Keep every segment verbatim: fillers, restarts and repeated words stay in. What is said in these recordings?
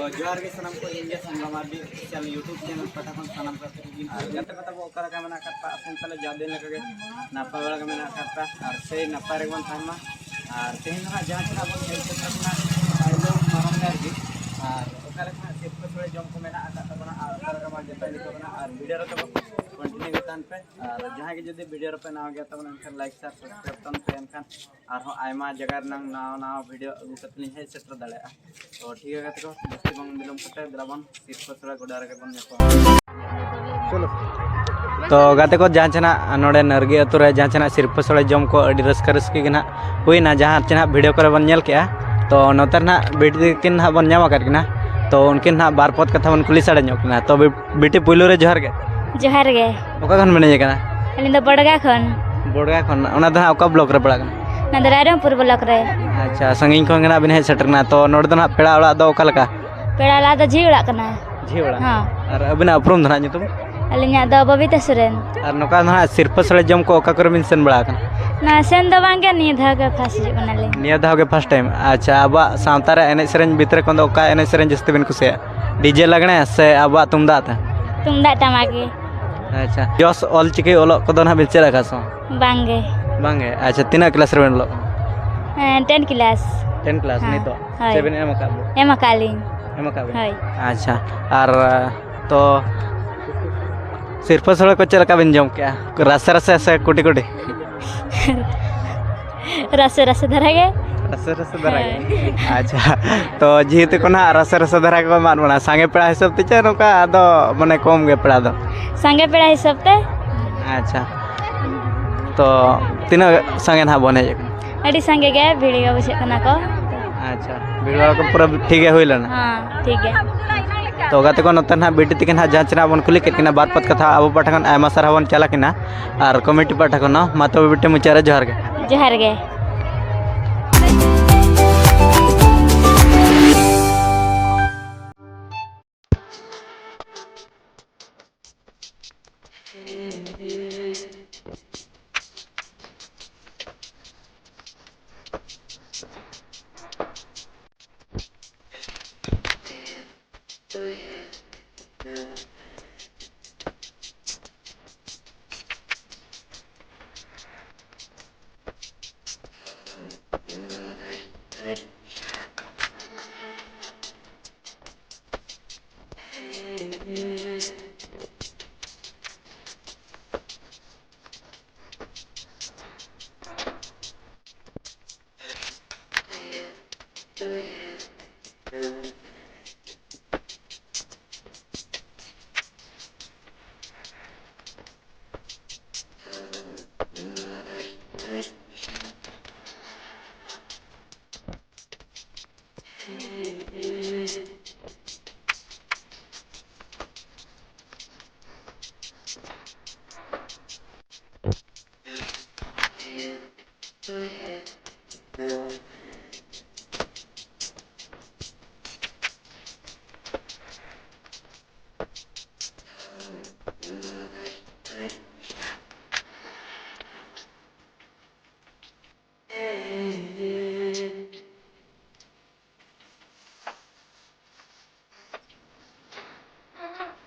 ᱡᱚᱦᱟᱨ ᱜᱮ ᱥᱟᱱᱟᱢ ᱠᱚ, ᱤᱧ ᱜᱮ ᱥᱟᱱ ᱢᱟᱨᱰᱤ ᱚᱯᱷᱤᱥᱤᱭᱟᱞ YouTube ᱪᱮᱱᱮᱞ ᱯᱟᱦᱴᱟ ᱠᱷᱚᱱ ᱥᱟᱱᱟᱢ ᱠᱚ ᱟᱨ ᱜᱟᱛᱮ ᱠᱚ ᱛᱟᱵᱚ ᱚᱠᱟ ᱞᱮᱠᱟ ᱢᱮᱱᱟᱜ ᱟᱠᱟᱫ ᱯᱮᱭᱟ? ᱟᱥᱚᱜ ᱠᱟᱱᱟᱞᱮ ᱡᱟ ᱫᱤᱱ ᱞᱮᱠᱟᱜᱮ ᱱᱟᱯᱟᱭ ᱵᱟᱲᱟ ᱜᱮ ᱢᱮᱱᱟᱜ ᱟᱠᱟᱫ ᱯᱮᱭᱟ ᱟᱨ ᱥᱮᱭ ᱱᱟᱯᱟᱭ ᱨᱮᱜᱮ ᱵᱚᱱ ᱛᱟᱦᱮᱱ ᱢᱟ᱾ ᱟᱨ ᱛᱮᱦᱮᱧ ᱫᱚ ᱦᱟᱸᱜ ᱡᱟᱦᱟᱸ ᱛᱤᱱᱟᱹᱜ ᱵᱚᱱ ᱦᱮᱡ ᱥᱮᱴᱮᱨ ᱠᱟᱱᱟ ᱟᱭᱞᱚᱢ ᱢᱟᱨᱟᱝ ᱨᱮ ᱟᱨᱠᱤ, ᱟᱨ ᱚᱠᱟ ᱞᱮᱠᱟ ᱦᱟᱸᱜ ᱥᱤᱨᱯᱟᱹ ᱥᱳᱲᱮ ᱡᱚᱢ ᱠᱚ ᱢᱮᱱᱟᱜ ᱟᱠᱟᱫ ᱛᱟᱵᱚᱱᱟ ᱟᱨ ᱚᱠᱟ ᱞᱮᱠᱟ ᱵᱚᱱ ᱡᱚᱴᱮᱫ ᱠᱚ ᱠᱟᱱᱟ ᱟᱨ ᱵᱷᱤᱰᱤᱭᱳ ᱨᱮ ᱛᱟᱵᱚᱱ ᱠᱚᱱᱴᱤᱱᱤᱭᱩ ᱜᱮ ᱛᱟᱦᱮᱱ ᱯᱮ᱾ ᱟᱨ ᱡᱟᱦᱟᱸᱭ ᱜᱮ ᱡᱩᱫᱤ ᱵᱷᱤᱰᱤᱭᱳ ᱨᱮᱯᱮ ᱱᱟᱣᱟ ᱜᱮᱭᱟ ᱛᱟᱵᱚᱱᱟ ᱮᱱᱠᱷᱟᱱ ᱞᱟᱭᱤᱠ ᱥᱮᱭᱟᱨ ᱥᱟᱵᱥᱠᱨᱟᱭᱤᱵ ᱛᱟᱵᱚᱱ ᱯᱮ, ᱮᱱᱠᱷᱟᱱ ᱟᱨᱦᱚᱸ ᱟᱭᱢᱟ ᱡᱟᱭᱜᱟ ᱨᱮᱱᱟᱝ ᱱᱟᱣᱟ ᱱᱟᱣᱟ ᱵᱷᱤᱰᱤᱭᱳ ᱟᱹᱜᱩ ᱠᱟᱛᱮ ᱞᱤᱧ ᱦᱮᱡ ᱥᱮᱴᱮᱨ ᱫᱟᱲᱮᱭᱟᱜᱼᱟ᱾ ᱛᱚ ᱴᱷᱤᱠ ᱜᱮᱭᱟ ᱜᱟᱛᱮ ᱠᱚ, ᱡᱟᱹᱥᱛᱤ ᱵᱟᱝ ᱵᱤᱞᱚᱢ ᱠᱟᱛᱮ ᱫᱮᱞᱟ ᱵᱚᱱ ᱥᱤᱨᱯᱟᱹ ᱥᱳᱲᱮ ᱜᱚᱰᱟ ᱨᱮᱜᱮ ᱵᱚᱱ ᱧᱟᱯᱟᱢᱟ᱾ ᱛᱚ ᱜᱟᱛᱮ ᱠᱚ, ᱡᱟᱦᱟᱸ ᱪᱮᱱᱟᱜ ᱱᱚᱰᱮ ᱱᱟᱨᱜᱤ ᱟᱹᱛᱩ ᱨᱮ ᱡᱟᱦᱟᱸ ᱪᱮᱱᱟᱜ ᱥᱤᱨᱯᱟᱹ ᱥᱳᱲᱮ ᱡᱚᱢ ᱠᱚ ᱟᱹᱰᱤ ᱨᱟᱹᱥᱠᱟᱹ ᱨᱟᱹᱥᱠᱤ ᱜᱮ ᱱᱟᱦᱟᱜ ᱦᱩᱭᱱᱟ, ᱡᱟᱦᱟᱸ ᱪᱮᱱᱟᱜ ᱵᱷᱤᱰᱤᱭᱳ ᱠᱚᱨᱮ ᱵᱚᱱ ᱧᱮᱞ ᱠᱮᱜᱼᱟ᱾ ᱛᱚ ᱱᱚᱛᱮ ᱨᱮ ᱱᱟᱦᱟᱜ ᱵᱤᱴᱤ ᱛᱟᱹᱠᱤᱱ ᱱᱟᱦᱟᱜ ᱵᱚᱱ ᱧᱟᱢ ᱟᱠᱟᱫ ᱠᱤᱱᱟ᱾ ᱛᱚ ᱩᱱᱠᱤᱱ ᱱᱟᱦᱟᱜ ᱵᱟᱨ ᱯᱚᱫ ᱠᱟᱛᱷᱟ ᱵᱚᱱ ᱠᱩᱞᱤ ᱥᱟᱰᱮ ᱧᱚᱜ ᱠᱤᱱᱟ᱾ ᱛᱚ ᱵᱤ- ᱵᱤᱴᱤ, ᱯᱩᱭᱞᱩ ᱨᱮ ᱡᱚᱦᱟᱨ ᱜᱮ᱾ ᱡᱚᱦᱟᱨ ᱜᱮ᱾ ᱚᱠᱟ ᱠᱷᱚᱱ ᱵᱮᱱ ᱦᱮᱡ ᱟᱠᱟᱱᱟ? ᱟᱹᱞᱤᱧ ᱫᱚ ᱵᱚᱰᱜᱟ ᱠᱷᱚᱱ᱾ ᱵᱚᱰᱜᱟ ᱠᱷᱚᱱ, ᱚᱱᱟ ᱫᱚ ᱦᱟᱸᱜ ᱚᱠᱟ ᱵᱞᱚᱠ ᱨᱮ ᱯᱟᱲᱟᱜ ᱠᱟᱱᱟ? ᱚᱱᱟ ᱫᱚ ᱨᱟᱭᱨᱚᱝᱯᱩᱨ ᱵᱞᱚᱠ ᱨᱮ᱾ ᱟᱪᱪᱷᱟ, ᱥᱟᱺᱜᱤᱧ ᱠᱷᱚᱱ ᱜᱮ ᱱᱟᱜ ᱵᱤᱱ ᱦᱮᱡ ᱥᱮᱴᱮᱨ ᱮᱱᱟ᱾ ᱛᱚ ᱱᱚᱰᱮ ᱫᱚ ᱱᱟᱜ ᱯᱮᱲᱟ ᱚᱲᱟᱜ ᱫᱚ ᱚᱠᱟ ᱞᱮᱠᱟ? ᱯᱮᱲᱟ ᱚᱲᱟᱜ ᱫᱚ ᱡᱷᱤ ᱚᱲᱟᱜ ᱠᱟᱱᱟ᱾ ᱡᱷᱤ ᱚᱲᱟᱜ? ᱦᱚᱸ᱾ ᱟᱨ ᱟᱹᱵᱤᱱᱟᱜ ᱩᱯᱨᱩᱢ ᱫᱚ ᱱᱟᱜ ᱧᱩᱛᱩᱢ? ᱟᱹᱞᱤᱧᱟᱜ ᱫᱚ ᱵᱚᱵᱤᱛᱟ ᱥᱚᱨᱮᱱ᱾ ᱟᱨ ᱱᱚᱝᱠᱟ ᱫᱚ ᱱᱟᱜ ᱥᱤᱨᱯᱟᱹ ᱥᱳᱲᱮ ᱡᱚᱢ ᱠᱚ ᱚᱠᱟ ᱠᱚᱨᱮ ᱵᱤᱱ ᱥᱮᱱ ᱵᱟᱲᱟ ᱟᱠᱟᱱᱟ? ᱱᱚᱣᱟ ᱥᱮᱱ ᱫᱚ ᱵᱟᱝ ᱜᱮ, ᱱᱤᱭᱟᱹ ᱫᱷᱟᱣ ᱜᱮ ᱯᱷᱟᱥᱴ ᱦᱤᱡᱩᱜ ᱠᱟᱱᱟᱞᱤᱧ᱾ ᱱᱤᱭᱟᱹ ᱫᱷᱟᱣ ᱜᱮ ᱯᱷᱟᱥᱴ ᱴᱟᱭᱤᱢ? ᱟᱪᱪᱷᱟ, ᱟᱵᱚᱣᱟᱜ ᱥᱟᱶᱛᱟ ᱨᱮ ᱮᱱᱮᱡ ᱥᱮᱨᱮᱧ ᱵᱷᱤᱛᱨᱤ ᱠᱷᱚᱱ ᱫᱚ ᱚᱠᱟ ᱮᱱᱮᱡ ᱥᱮᱨᱮᱧ ᱡᱟᱹᱥᱛᱤ ᱵᱤᱱ ᱠᱩᱥᱤᱭᱟᱜᱼᱟ? ᱰᱤᱡᱮ ᱞᱟᱜᱽᱬᱮ ᱥᱮ ᱟᱵᱚᱣᱟᱜ ᱛᱩᱢᱫᱟᱜ ᱛᱮ? ᱛᱩᱢᱫᱟᱜ ᱴᱟᱢᱟᱠ ᱜᱮ᱾ ᱟᱪᱪᱷᱟ, ᱡᱚᱥ ᱚᱞ ᱪᱤᱠᱤ ᱚᱞᱚᱜ ᱠᱚᱫᱚ ᱱᱟᱦᱟᱜ ᱵᱤᱱ ᱪᱮᱫ ᱟᱠᱟᱫ ᱥᱮ ᱵᱟᱝ? ᱵᱟᱝ ᱜᱮ᱾ ᱵᱟᱝ ᱜᱮ? ᱟᱪᱪᱷᱟ, ᱛᱤᱱᱟᱹᱜ ᱠᱞᱟᱥ ᱨᱮᱵᱮᱱ ᱚᱞᱚᱜ ᱠᱟᱱᱟ? ᱦᱮᱸ, ᱴᱮᱱ ᱠᱞᱟᱥ᱾ ᱴᱮᱱ ᱠᱞᱟᱥ ᱦᱮᱸ, ᱱᱤᱛᱚᱜ? ᱦᱳᱭ᱾ ᱪᱮᱫ ᱵᱮᱱ ᱮᱢ ᱟᱠᱟᱫ ᱵᱚ? ᱮᱢ ᱟᱠᱟᱫ ᱞᱤᱧ᱾ ᱮᱢ ᱟᱠᱟᱫ ᱵᱮᱱ? ᱦᱳᱭ᱾ ᱟᱪᱪᱷᱟ, ᱟᱨ ᱛᱚ ᱥᱤᱨᱯᱟᱹ ᱥᱳᱲᱮ ᱠᱚ ᱪᱮᱫ ᱞᱮᱠᱟ ᱵᱮᱱ ᱡᱚᱢ ᱠᱮᱜᱼᱟ? ᱨᱟᱥᱮ ᱨᱟᱥᱮ ᱥᱮ ᱠᱩᱴᱤ ᱠᱩᱴᱤ? ᱨᱟᱥᱮ ᱨᱟᱥᱮ ᱫᱷᱟᱨᱟ ᱜᱮ᱾ ᱨᱟᱥᱮ ᱨᱟᱥᱮ ᱫᱷᱟᱨᱟ ᱜᱮ? ᱦᱮᱸ᱾ ᱟᱪᱪᱷᱟ, ᱛᱚ ᱡᱮᱦᱮᱛᱩ ᱠᱚ ᱱᱟᱦᱟᱜ ᱨᱟᱥᱮ ᱨᱟᱥᱮ ᱫᱷᱟᱨᱟ ᱜᱮᱠᱚ ᱮᱢᱟᱫ ᱵᱚᱱᱟ, ᱥᱟᱸᱜᱮ ᱯᱮᱲᱟ ᱦᱤᱥᱟᱹᱵ ᱛᱮ ᱪᱮ ᱱᱚᱝᱠᱟ ᱟᱫᱚ ᱢᱟᱱᱮ ᱠᱚᱢ ᱜᱮ ᱯᱮᱲᱟ ᱫᱚ? ᱥᱟᱸᱜᱮ ᱯᱮᱲᱟ ᱦᱤᱥᱟᱹᱵ ᱛᱮ᱾ ᱟᱪᱪᱷᱟ, ᱛᱚ ᱛᱤᱱᱟᱹᱜ ᱥᱟᱸᱜᱮ ᱱᱟᱦᱟᱜ ᱵᱚᱱ ᱦᱮᱡ ᱟᱠᱟᱱᱟ? ᱟᱹᱰᱤ ᱥᱟᱸᱜᱮ ᱜᱮ, ᱵᱷᱤᱲ ᱜᱮ ᱵᱩᱡᱷᱟᱹᱜ ᱠᱟᱱᱟ ᱠᱚ᱾ ᱟᱪᱪᱷᱟ, ᱵᱷᱤᱲ ᱵᱟᱲᱟ ᱠᱚ ᱯᱩᱨᱟᱹ ᱴᱷᱤᱠ ᱜᱮ ᱦᱩᱭ ᱞᱮᱱᱟ? ᱦᱮᱸ, ᱴᱷᱤᱠ ᱜᱮ᱾ ᱛᱚ ᱜᱟᱛᱮ ᱠᱚ, ᱱᱚᱛᱮ ᱱᱟᱦᱟᱜ ᱵᱤᱴᱤ ᱛᱤᱠᱤᱱ ᱦᱟᱸᱜ ᱡᱟᱦᱟᱸ ᱪᱮᱱᱟᱜ ᱵᱚᱱ ᱠᱩᱞᱤ ᱠᱮᱫ ᱠᱤᱱᱟ, ᱵᱟᱨ ᱯᱚᱫ ᱠᱟᱛᱷᱟ ᱟᱵᱚ ᱯᱟᱦᱴᱟ ᱠᱷᱚᱱ ᱟᱭᱢᱟ ᱥᱟᱨᱦᱟᱣ ᱵᱚᱱ ᱪᱟᱞ ᱟᱠᱤᱱᱟ, ᱟᱨ ᱠᱚᱢᱤᱴᱤ ᱯᱟᱦᱴᱟ ᱠᱷᱚᱱ ᱦᱚᱸ᱾ ᱢᱟ ᱛᱚᱵᱮ ᱵᱤᱴᱤ, ᱢᱩᱪᱟᱹᱫ ᱨᱮ ᱡᱚᱦᱟᱨ ᱜᱮ᱾ ᱡᱚᱦᱟᱨ ᱜᱮ᱾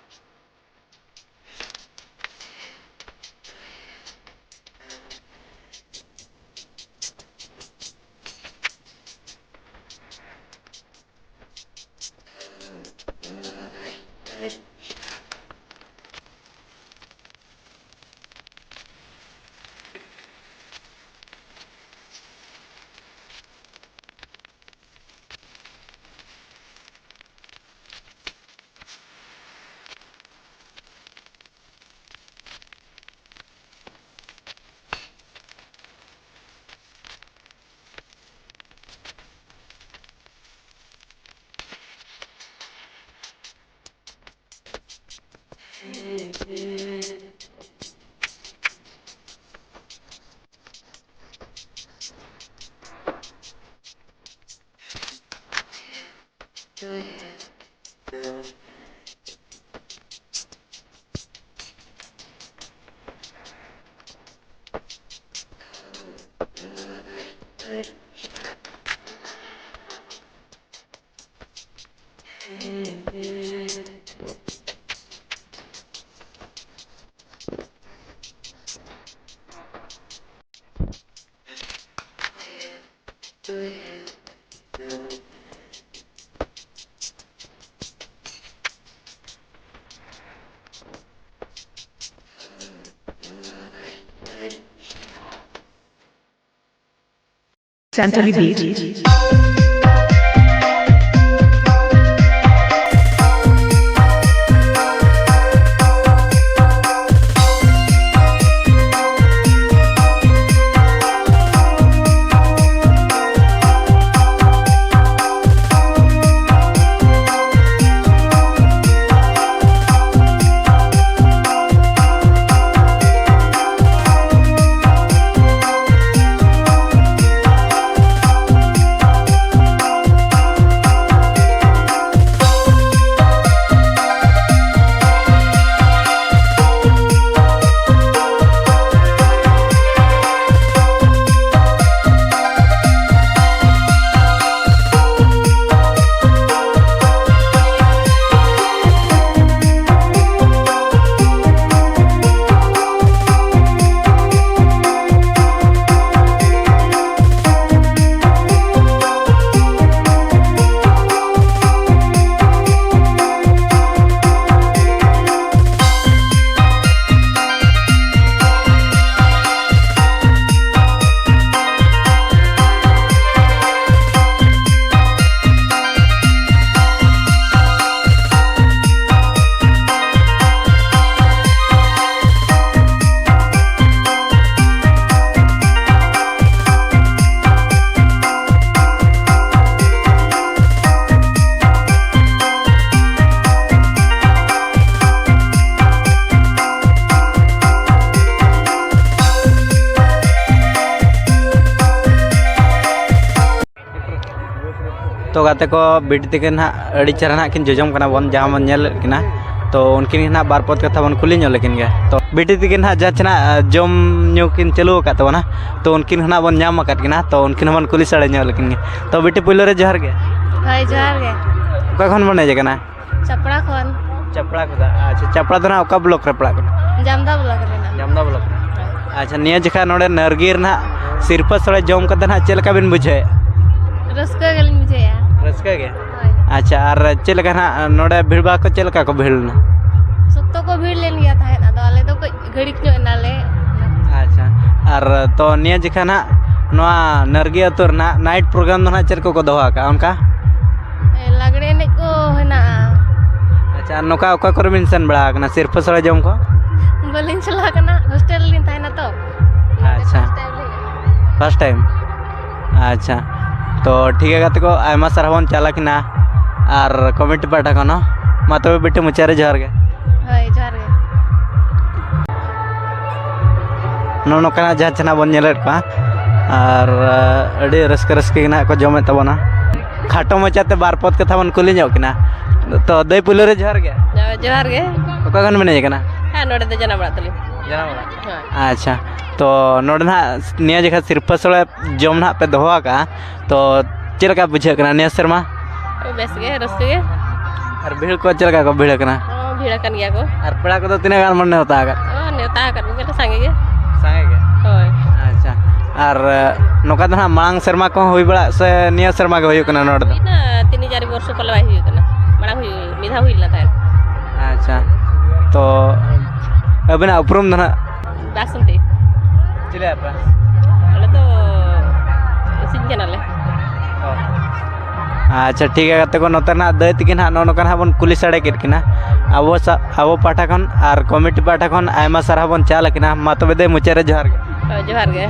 Century Beat. ᱛᱚ ᱜᱟᱛᱮ ᱠᱚ, ᱵᱤᱴᱤ ᱛᱤᱠᱤᱱ ᱦᱟᱸᱜ ᱟᱹᱰᱤ ᱪᱮᱦᱨᱟ ᱦᱟᱸᱜ ᱠᱤᱱ ᱡᱚᱡᱚᱢ ᱠᱟᱱᱟ ᱵᱚᱱ, ᱡᱟᱦᱟᱸ ᱵᱚᱱ ᱧᱮᱞᱮᱫ ᱠᱤᱱᱟ᱾ ᱛᱚ ᱩᱱᱠᱤᱱ ᱜᱮ ᱦᱟᱸᱜ ᱵᱟᱨ ᱯᱚᱫ ᱠᱟᱛᱷᱟ ᱵᱚᱱ ᱠᱩᱞᱤ ᱧᱚᱜ ᱞᱮᱠᱤᱱ ᱜᱮ᱾ ᱛᱚ ᱵᱤᱴᱤ ᱛᱤᱠᱤᱱ ᱦᱟᱸᱜ ᱡᱟᱦᱟᱸ ᱪᱮ ᱱᱟᱜ ᱡᱚᱢ ᱧᱩ ᱠᱤᱱ ᱪᱟᱹᱞᱩ ᱟᱠᱟᱫ ᱛᱟᱵᱚᱱᱟ, ᱛᱚ ᱩᱱᱠᱤᱱ ᱦᱚᱸ ᱱᱟᱜ ᱵᱚᱱ ᱧᱟᱢ ᱟᱠᱟᱫ ᱠᱤᱱᱟ᱾ ᱛᱚ ᱩᱱᱠᱤᱱ ᱦᱚᱸᱵᱚᱱ ᱠᱩᱞᱤ ᱥᱟᱲᱮ ᱧᱚᱜ ᱞᱮᱠᱤᱱ ᱜᱮ᱾ ᱛᱚ ᱵᱤᱴᱤ, ᱯᱳᱭᱞᱳ ᱨᱮ ᱡᱚᱦᱟᱨ ᱜᱮ᱾ ᱦᱳᱭ, ᱡᱚᱦᱟᱨ ᱜᱮ᱾ ᱚᱠᱟ ᱠᱷᱚᱱ ᱵᱚᱱ ᱦᱮᱡ ᱟᱠᱟᱱᱟ? ᱪᱟᱯᱲᱟ ᱠᱷᱚᱱ᱾ ᱪᱟᱯᱲᱟ ᱠᱷᱚᱱ᱾ ᱟᱪᱪᱷᱟ, ᱪᱟᱯᱲᱟ ᱫᱚ ᱱᱟᱜ ᱚᱠᱟ ᱵᱞᱚᱠ ᱨᱮ ᱯᱟᱲᱟᱜ ᱠᱟᱱᱟ? ᱡᱟᱢᱫᱟ ᱵᱞᱚᱠ ᱨᱮᱱᱟᱜ᱾ ᱡᱟᱢᱫᱟ ᱵᱞᱚᱠ ᱨᱮ᱾ ᱦᱳᱭ᱾ ᱟᱪᱪᱷᱟ, ᱱᱤᱭᱟᱹ ᱡᱚᱠᱷᱟ ᱱᱚᱰᱮ ᱱᱟᱨᱜᱤ ᱨᱮᱱᱟᱜ ᱥᱤᱨᱯᱟᱹ ᱥᱳᱲᱮ ᱡᱚᱢ ᱠᱟᱛᱮ ᱱᱟᱜ ᱪᱮᱫ ᱞᱮᱠᱟ ᱵᱤᱱ ᱵᱩᱡᱷᱟᱹᱣᱮᱫᱼᱟ? ᱨᱟᱹᱥᱠᱟᱹ ᱜᱮᱞᱤᱧ ᱵᱩᱡᱷᱟᱹᱣᱮᱫᱼᱟ᱾ ᱨᱟᱹᱥᱠᱟᱹ ᱜᱮ? ᱦᱳᱭ᱾ ᱟᱪᱪᱷᱟ, ᱟᱨ ᱪᱮᱫ ᱞᱮᱠᱟ ᱱᱟᱜ ᱱᱚᱰᱮ ᱵᱷᱤᱲ ᱵᱷᱟᱲ ᱠᱚ ᱪᱮᱫ ᱞᱮᱠᱟ ᱠᱚ ᱵᱷᱤᱲ ᱞᱮᱱᱟ? ᱥᱚᱠᱛᱚ ᱠᱚ ᱵᱷᱤᱲ ᱞᱮᱱ ᱜᱮᱭᱟ ᱛᱟᱦᱮᱸᱫ, ᱟᱫᱚ ᱟᱞᱮ ᱫᱚ ᱠᱟᱹᱡ ᱜᱷᱟᱹᱲᱤᱠ ᱧᱚᱜ ᱮᱱᱟᱞᱮ᱾ ᱟᱪᱪᱷᱟ, ᱟᱨ ᱛᱚ ᱱᱤᱭᱟᱹ ᱡᱚᱠᱷᱟ ᱱᱟᱜ ᱱᱚᱣᱟ ᱱᱟᱨᱜᱤ ᱟᱹᱛᱩ ᱨᱮᱱᱟᱜ ᱱᱟᱭᱤᱴ ᱯᱨᱳᱜᱨᱟᱢ ᱫᱚ ᱱᱟᱜ ᱪᱮᱫ ᱠᱚᱠᱚ ᱫᱚᱦᱚ ᱟᱠᱟᱫᱼᱟ ᱚᱱᱠᱟ? ᱮ, ᱞᱟᱜᱽᱲᱮ ᱮᱱᱮᱡ ᱠᱚ ᱦᱮᱱᱟᱜᱼᱟ᱾ ᱟᱪᱪᱷᱟ, ᱟᱨ ᱱᱚᱝᱠᱟ ᱚᱠᱟ ᱠᱚᱨᱮ ᱵᱤᱱ ᱥᱮᱱ ᱵᱟᱲᱟ ᱟᱠᱟᱱᱟ ᱥᱤᱨᱯᱟᱹ ᱥᱳᱲᱮ ᱡᱚᱢ ᱠᱚ? ᱵᱟᱹᱞᱤᱧ ᱪᱟᱞᱟᱣ ᱟᱠᱟᱱᱟ, ᱦᱳᱥᱴᱮᱞ ᱨᱮᱞᱤᱧ ᱛᱟᱦᱮᱱᱟ ᱛᱚ᱾ ᱟᱪᱪᱷᱟ᱾ ᱦᱳᱥᱴᱮᱞ ᱨᱮ᱾ First time? ᱟᱪᱪᱷᱟ, ᱛᱚ ᱴᱷᱤᱠ ᱜᱮᱭᱟ ᱜᱟᱛᱮ ᱠᱚ, ᱟᱭᱢᱟ ᱥᱟᱨᱦᱟᱣ ᱵᱚᱱ ᱪᱟᱞ ᱟᱹᱠᱤᱱᱟ ᱟᱨ ᱠᱚᱢᱤᱴᱤ ᱯᱟᱦᱴᱟ ᱠᱷᱚᱱ ᱦᱚᱸ᱾ ᱢᱟ ᱛᱚᱵᱮ ᱵᱤᱴᱤ, ᱢᱩᱪᱟᱹᱫ ᱨᱮ ᱡᱚᱦᱟᱨ ᱜᱮ᱾ ᱦᱳᱭ, ᱡᱚᱦᱟᱨ ᱜᱮ᱾ ᱱᱚᱜᱼᱚ ᱱᱚᱝᱠᱟᱱᱟᱜ ᱡᱟᱦᱟᱸ ᱪᱮ ᱱᱟᱜ ᱵᱚᱱ ᱧᱮᱞᱮᱫ ᱠᱚᱣᱟ, ᱟᱨ ᱟᱹᱰᱤ ᱨᱟᱹᱥᱠᱟᱹ ᱨᱟᱹᱥᱠᱟᱹ ᱜᱮ ᱱᱟᱜ ᱠᱚ ᱡᱚᱢᱮᱫ ᱛᱟᱵᱚᱱᱟ᱾ ᱠᱷᱟᱴᱚ ᱢᱟᱪᱷᱟᱛᱮ ᱵᱟᱨ ᱯᱚᱫ ᱠᱟᱛᱷᱟ ᱵᱚᱱ ᱠᱩᱞᱤ ᱧᱚᱜ ᱠᱤᱱᱟ᱾ ᱛᱚ ᱫᱟᱹᱭ, ᱯᱩᱭᱞᱩ ᱨᱮ ᱡᱚᱦᱟᱨ ᱜᱮ᱾ ᱡᱚᱦᱟᱨ ᱜᱮ᱾ ᱚᱠᱟ ᱠᱷᱚᱱ ᱵᱮᱱ ᱦᱮᱡ ᱟᱠᱟᱱᱟ? ᱦᱮᱸ, ᱱᱚᱰᱮ ᱫᱚ ᱡᱟᱱᱟᱢ ᱚᱲᱟᱜ ᱛᱟᱹᱞᱤᱧ᱾ ᱡᱟᱱᱟᱢ ᱚᱲᱟᱜ᱾ ᱦᱳᱭ᱾ ᱟᱪᱪᱷᱟ, ᱛᱚ ᱱᱚᱰᱮ ᱱᱟᱦᱟᱜ ᱱᱤᱭᱟᱹ ᱡᱚᱠᱷᱟ ᱥᱤᱨᱯᱟᱹ ᱥᱳᱲᱮ ᱡᱚᱢ ᱱᱟᱦᱟᱜ ᱯᱮ ᱫᱚᱦᱚ ᱟᱠᱟᱫᱼᱟ, ᱛᱚ ᱪᱮᱫ ᱞᱮᱠᱟ ᱵᱩᱡᱷᱟᱹᱜ ᱠᱟᱱᱟ ᱱᱤᱭᱟᱹ ᱥᱮᱨᱢᱟ? ᱳ, ᱵᱮᱥ ᱜᱮ, ᱨᱟᱹᱥᱠᱟᱹ ᱜᱮ᱾ ᱟᱨ ᱵᱷᱤᱲ ᱠᱚ ᱪᱮᱫ ᱞᱮᱠᱟ ᱠᱚ ᱵᱷᱤᱲ ᱟᱠᱟᱱᱟ? ᱳ, ᱵᱷᱤᱲ ᱟᱠᱟᱱ ᱜᱮᱭᱟ ᱠᱚ᱾ ᱟᱨ ᱯᱮᱲᱟ ᱠᱚᱫᱚ ᱛᱤᱱᱟᱹᱜ ᱜᱟᱱ ᱵᱚᱱ ᱱᱮᱣᱛᱟ ᱟᱠᱟᱫ? ᱳ, ᱱᱮᱣᱛᱟ ᱟᱠᱟᱫ ᱠᱚᱜᱮᱭᱟᱞᱮ ᱥᱟᱸᱜᱮ ᱜᱮ᱾ ᱥᱟᱸᱜᱮ ᱜᱮ? ᱦᱳᱭ᱾ ᱟᱪᱪᱷᱟ, ᱟᱨ ᱱᱚᱝᱠᱟ ᱫᱚ ᱱᱟᱦᱟᱜ ᱢᱟᱲᱟᱝ ᱥᱮᱨᱢᱟ ᱠᱚᱦᱚᱸ ᱦᱩᱭ ᱵᱟᱲᱟᱜ ᱥᱮ ᱱᱤᱭᱟᱹ ᱥᱮᱨᱢᱟ ᱜᱮ ᱦᱩᱭᱩᱜ ᱠᱟᱱᱟ ᱱᱚᱰᱮ ᱫᱚ? ᱦᱩᱭᱱᱟ ᱛᱤᱱ ᱪᱟᱨ ᱵᱚᱨᱥᱚ ᱯᱟᱞᱮ ᱵᱟᱭ ᱦᱩᱭ ᱟᱠᱟᱱᱟ, ᱢᱟᱲᱟᱝ ᱦᱩᱭ, ᱢᱤᱫ ᱫᱷᱟᱣ ᱦᱩᱭ ᱞᱮᱱᱟ ᱛᱟᱦᱮᱸᱫ᱾ ᱟᱪᱪᱷᱟ, ᱛᱚ ᱟᱹᱵᱤᱱᱟᱜ ᱩᱯᱨᱩᱢ ᱫᱚ ᱱᱟᱦᱟᱜ? ᱵᱟᱥᱚᱱᱛᱤ᱾ ᱪᱮᱞᱮ ᱟᱯᱮ? ᱟᱞᱮ ᱫᱚ ᱤᱥᱤᱱ ᱠᱟᱱᱟᱞᱮ᱾ ᱚ᱾ ᱟᱪᱪᱷᱟ, ᱴᱷᱤᱠ ᱜᱮᱭᱟ ᱜᱟᱛᱮ ᱠᱚ, ᱱᱚᱛᱮ ᱱᱟᱜ ᱫᱟᱹᱭ ᱛᱤᱠᱤᱱ ᱦᱟᱸᱜ ᱱᱚᱜᱼᱚ ᱱᱚᱝᱠᱟ ᱦᱟᱸᱜ ᱵᱚᱱ ᱠᱩᱞᱤ ᱥᱟᱰᱮ ᱠᱮᱫ ᱠᱤᱱᱟ᱾ ᱟᱵᱚ ᱥᱟ-, ᱟᱵᱚ ᱯᱟᱦᱴᱟ ᱠᱷᱚᱱ ᱟᱨ ᱠᱚᱢᱤᱴᱤ ᱯᱟᱦᱴᱟ ᱠᱷᱚᱱ ᱟᱭᱢᱟ ᱥᱟᱨᱦᱟᱣ ᱵᱚᱱ ᱪᱟᱞ ᱟᱹᱠᱤᱱᱟ᱾ ᱢᱟ ᱛᱚᱵᱮ ᱫᱟᱹᱭ, ᱢᱩᱪᱟᱹᱫ ᱨᱮ ᱡᱚᱦᱟᱨ ᱜᱮ᱾ ᱦᱳᱭ, ᱡᱚᱦᱟᱨ ᱜᱮ᱾